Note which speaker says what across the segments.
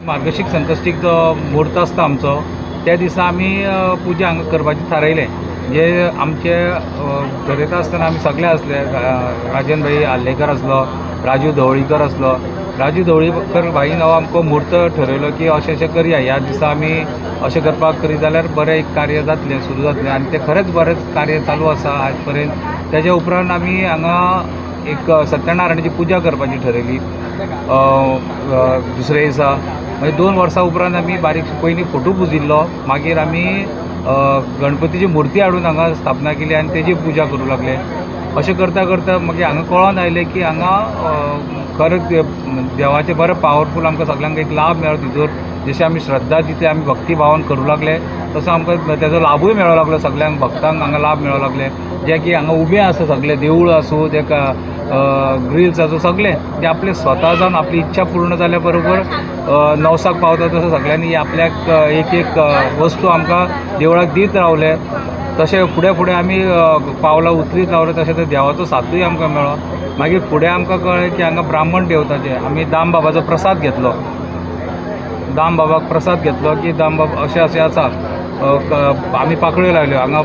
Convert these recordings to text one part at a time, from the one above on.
Speaker 1: मार्गशीक संकश्टीक जो म्हूर्त आसता आमचो त्या दिसा आमी पुजा हांगा करपाची थारायलें. जे आमचे थरयता आसतना आमी सगळे आसले, राजन भाई आर्लेकर आसलो, राजू धवळीकर आसलो. राजू धवळीकर भाईन हो आमकां म्हूर्त ठरयलो की अशें अशें करया, ह्या दिसा आमी अशें करपाक करीत जाल्यार बरें एक कार्य जातलें, सुरू जातलें आनी तें खरेंच बरेंच कार्य चालू आसा आज पर्यंत. तेज्या उपरांत आमी हांगा एक सत्यनारायणाची पुजा करपाची ठरयली दुसऱ्या दिसा. मागीर 2 वर्सां उपरांत आमी बारीक पयलीं फोटो पुजिल्लो, मागीर आमी गणपतीची मुर्ती हाडून हांगा स्थापना केली आनी तेजी पुजा करूं लागले. अशें करता करता मागीर हांगा कळोन आयलें की हांगा खरेंच देवाचें बरें पावरफूल आमकां सगल्यांक एक लाभ मेळ्ळो तितूर. जशें आमी श्रद्धा दितले, आमी भक्ती भावान करूं लागले तसो आमकां तेजो लाभूय मेळोंक लागलो. सगल्यांक भक्तांक हांगा लाभ मेळोंक लागले, जे की हांगा उबे आसा सगळे देवूळ आसूं, तेका ग्रिल्स आसूं, सगळे ते आपले स्वता जावन आपली इच्छा पूर्ण जाल्या बरोबर नवसाक पावता तसो सगळ्यांनी आपल्याक एक एक वस्तू आमकां देवळाक दीत रावले. तशें फुडें फुडें आमी पावलां उतरीत रावले तशें ते देवाचो साथूय आमकां मेळ्ळो. मागीर फुडें आमकां कळ्ळें की हांगा ब्राह्मण देवताचे आमी दामबाबाचो प्रसाद घेतलो. दामबाबाक प्रसाद घेतलो की दामबाबा अशें अशें आसा, आमी पाकळ्यो लायल्यो हांगा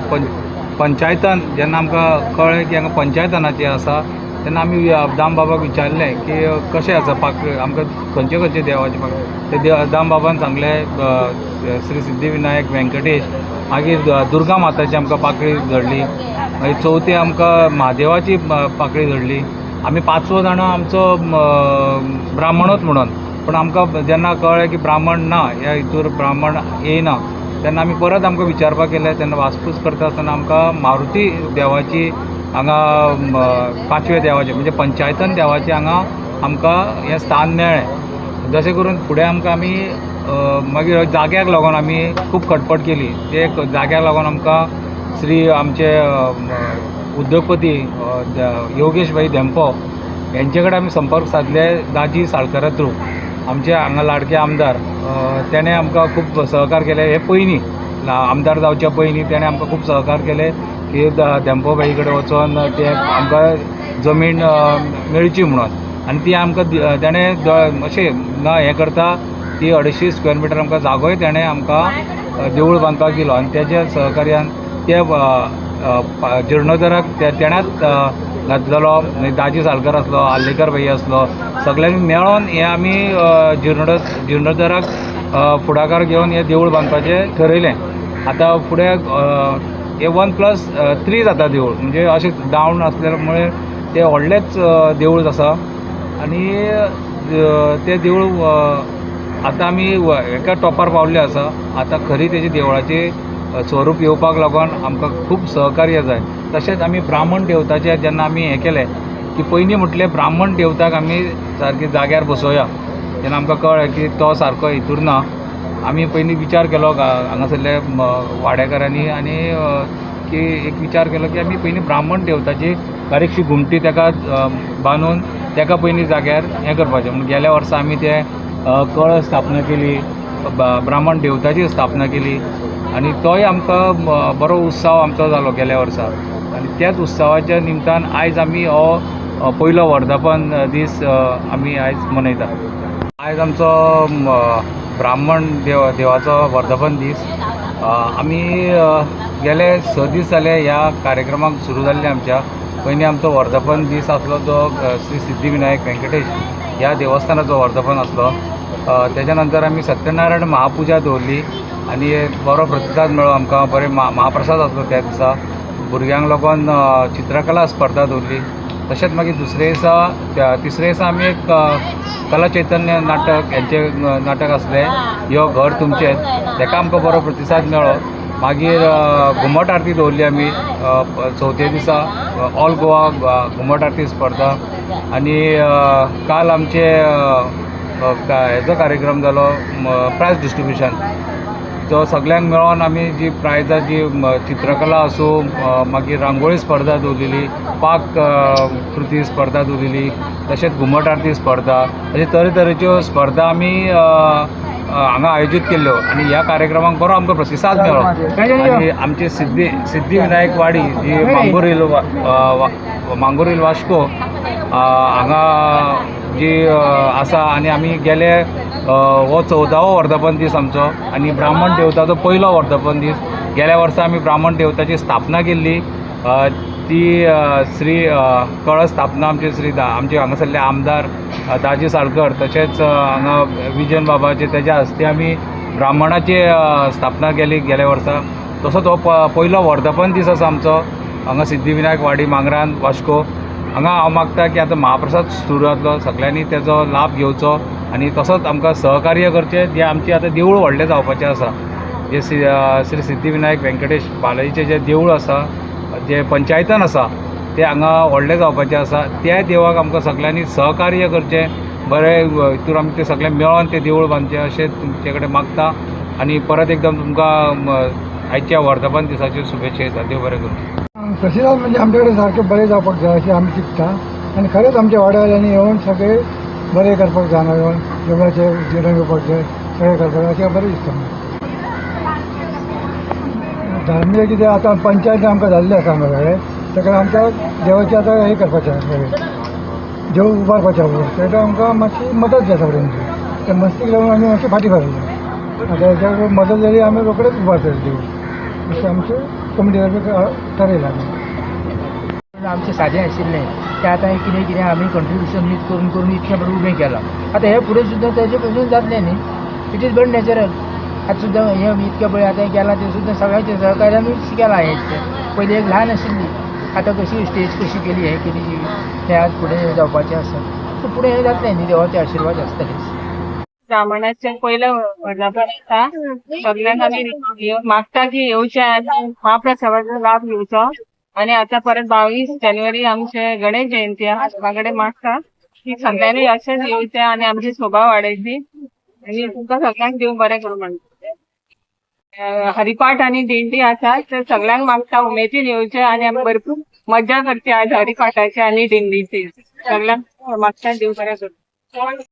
Speaker 1: पंचायतान. जेन्ना आमकां कळ्ळें की हांगा पंचायतानाचें आसा तेन्ना आमी दामबाबाक विचारलें की कशें आसा पाकळ्यो, आमकां खंयचे खंयचे देवाचे पाकळ्यो. ते दामबाबान सांगलें श्री सिद्धिविनायक, व्यंकटेश, मागीर दुर्गा माताची आमकां पाकळी जडली, मागीर चवथी आमकां म्हादेवाची पाकळी जडली. आमी 5वो जाणां आमचो ब्राह्मणूच म्हणून, पूण आमकां जेन्ना कळ्ळें की ब्राह्मण ना, ह्या हितूर ब्राह्मण येयना, तेन्ना आमी परत आमकां विचारपाक गेले. तेन्ना वासपूस करता आसतना आमकां मारुती देवाची हांगा 5व्या देवाचे म्हणजे पंचायतन देवाचे हांगा आमकां हें स्थान मेळ्ळें. जशें करून फुडें आमकां आमी मागीर जाग्याक लागून आमी खूब खटपट केली. ते जाग्याक लागून आमकां श्री आमचे उद्योगपती योगेश भाई धेंपो हेंचे कडेन आमी संपर्क सादले. दाजी साळकरा थ्रू आमचे हांगा लाडके आमदार, तेणें आमकां खूब सहकार केले. हे पयलीं आमदार जावच्या पयलीं तेणें आमकां खूब सहकार केले की धेंपो भाई कडेन वचोन ते आमकां जमीन मेळची म्हणून. आनी ती आमकां तेणें अशें ना हें करता ती 250 स्क्वेअर मिटर आमकां जागोय तेणें आमकां देवूळ बांदपाक दिलो. आनी तेज्या सहकार्यान ते जिर्णोद्धाराक तेणाच घातलेलो. दाजी सालकर आसलो, आर्लेकर भाई आसलो, सगळ्यांनी मेळोन हें आमी जिर्णोद्धाराक फुडाकार घेवन हें देवूळ बांदपाचें ठरयलें. आतां फुडें हे 1+3 जाता देवूळ, म्हणजे अशें डावन आसल्या मुळे तें व्हडलेंच देवूळ आसा. आनी तें देवूळ आतां आमी एका टॉपार पावल्ले आसा. आतां खरी तेजी देवळाची स्वरूप येवपाक लागून आमकां खूब सहकार्य जाय. तशेंच आमी ब्राह्मण देवताचें जेन्ना आमी हें केलें की पयलीं म्हटलें ब्राह्मण देवताक आमी सारकें जाग्यार बसोवया. तेन्ना आमकां कळ्ळें की तो सारको हितूर ना. आमी पयलीं विचार केलो हांगासरले वाडेकारांनी आनी की एक विचार केलो की आमी पयलीं ब्राह्मण देवताची बारीकशी घुमटी ताका बांदून ताका पयलीं जाग्यार हें करपाचें. म्हूण गेल्या वर्सा आमी ते कळस स्थापना केली, ब्राह्मण देवताची स्थापना केली. आनी तोय आमकां बरो उत्सव आमचो जालो गेल्या वर्सा आनी त्याच उत्सवाच्या निमतान आयज आमी हो पयलो वर्धापन दीस आमी आयज मनयतात. आयज आमचो ब्राह्मण देवाचो वर्धापन दीस. आमी गेले 6 दीस जाले ह्या कार्यक्रमाक सुरू जाल्ले. आमच्या पयलीं आमचो वर्धापन दीस आसलो तो श्री सिद्धिविनायक व्यंकटेश ह्या देवस्थानाचो वर्धापन आसलो. तेच्या नंतर आमी सत्यनारायण महापुजा दवरली आनी बरो प्रतिसाद मेळ्ळो आमकां. बरे महाप्रसाद आसलो त्या दिसा. भुरग्यांक लागून चित्रकला स्पर्धा दवरली. तशेंच मागीर दुसरे दिसा तिसरे दिसा आमी एक कला चैतन्य नाटक हेंचें नाटक आसलें यो घर तुमचें, तेका आमकां बरो प्रतिसाद मेळ्ळो. मागीर घुमट आरती दवरली आमी चवथे दिसा, ऑल गोवा घुमट आरती स्पर्धा. आनी काल आमचे हेजो कार्यक्रम जालो प्रायज डिस्ट्रिब्युशन, जो सगळ्यांक मेळोन आमी जी प्रायजां जी चित्रकला आसूं, मागीर रांगोळी स्पर्धा दवरलेली, पाक कृती स्पर्धा दवरलेली, तशेंच घुमट आरती स्पर्धा, अशे तरेतरेच्यो स्पर्धा आमी हांगा आयोजीत केल्ल्यो आनी ह्या कार्यक्रमाक बरो आमकां प्रतिसाद मेळ्ळो. आनी आमची सिद्धिविनायक वाडी जी मांगुरील वास्को हांगा जी आसा आनी आमी गेले हो 14वो वर्धापन दीस आमचो आनी ब्राह्मण देवताचो पयलो वर्धापन दीस. गेल्या वर्सा आमी ब्राह्मण देवताची स्थापना केल्ली. ती श्री कळस स्थापना आमचे श्री आमचे हांगासरले आमदार दाजी साळकर तशेंच हांगा विजन बाबाचे तेज्या हस्ते आमी ब्राह्मणाची स्थापना केली गेल्या वर्सा. तसोच हो पयलो वर्धापन दीस आसा आमचो हांगा सिद्धिविनायक वाडी मांगरान वास्को. हांगा हांव मागता की आतां महाप्रसाद सुरू जातलो, सगळ्यांनी तेजो लाभ घेवचो आनी तसोच आमकां सहकार्य करचें. जें आमचें आतां देवूळ व्हडलें जावपाचें आसा, जें श्री सिद्धिविनायक व्यंकटेश बालाजीचें जें देवूळ आसा, जें पंचायतान आसा, तें हांगा व्हडलें जावपाचें आसा. त्या देवाक आमकां सगळ्यांनी सहकार्य करचें, बरें हितून आमी तें सगळें मेळोन तें देवूळ बांदचें अशें तुमचे कडेन मागता आनी परत एकदम तुमकां आयच्या वर्धापन दिसाच्यो शुभेच्छा दिता. देव बरें करूं.
Speaker 2: प्रतिसाद म्हणजे आमचे कडेन सारकें बरें जावपाक जाय अशें आमी चिंतता आनी खरेंच आमच्या वाड्यावाल्यांनी येवन सगळें बरें करपाक जाय, हांगा येवन देवळाचें जेवण घेवपाक जाय, सगळें करपाक जाय अशें बरें दिसता. धार्मीक कितें आतां पंचायत आमकां जाल्ली आसा हांगा सगळें, ताका आमकां देवाचें आतां हें करपाचें आसा, सगळें देव उबारपाचें आसा, ताका आमकां मातशी मदत जाय सगळ्यांची. त्या मस्तीक लागून आमी मातशें फाटीं सरले. आतां हेच्या मदत जाली आमी रोखडेच उबारतले देव, अशें आमचें कमिटी ठरयलां.
Speaker 3: आमचें सादें आशिल्लें तें आतां कितें कितें आमी कंट्रिब्युशन मीत करून करून इतकें बरें उबें केलां. आतां हें फुडें सुद्दां तेजे पसून जातलें न्ही, it is बरें नॅचरल. आतां सुद्दां हें इतकें पळय आतां केलां तें सुद्दां सगळ्यांचें सहकार्यानूच केलां. हें इतकें पयलीं एक ल्हान आशिल्ली, आतां कशी स्टेज कशी केली हें केली हें आज फुडें जावपाचें आसा. सो फुडें हें जातलें न्ही, देवाचे आशिर्वाद आसतलेच.
Speaker 4: ब्राह्मणाचें पयलें वर्धापन आसा. सगळ्यांक आमी मागता की येवचें आनी महाप्रसादाचो लाभ घेवचो. आनी आतां परत 22 जानेवारी आमचे गणेश जयंती आसा, देवा कडेन मागता की सगळ्यांनी अशेंच येवचें आनी आमची शोभा वाडयची आनी तुमकां सगळ्यांक देव बरें करूं म्हणटा. हरिपाठ आनी दिंडी आसा तर सगळ्यांक मागता उमेदीन येवचें आनी आमी भरपूर मज्जा करची आज हरिपाठाची आनी दिंडीची. सगळ्यांक मागता देव बरें करूं.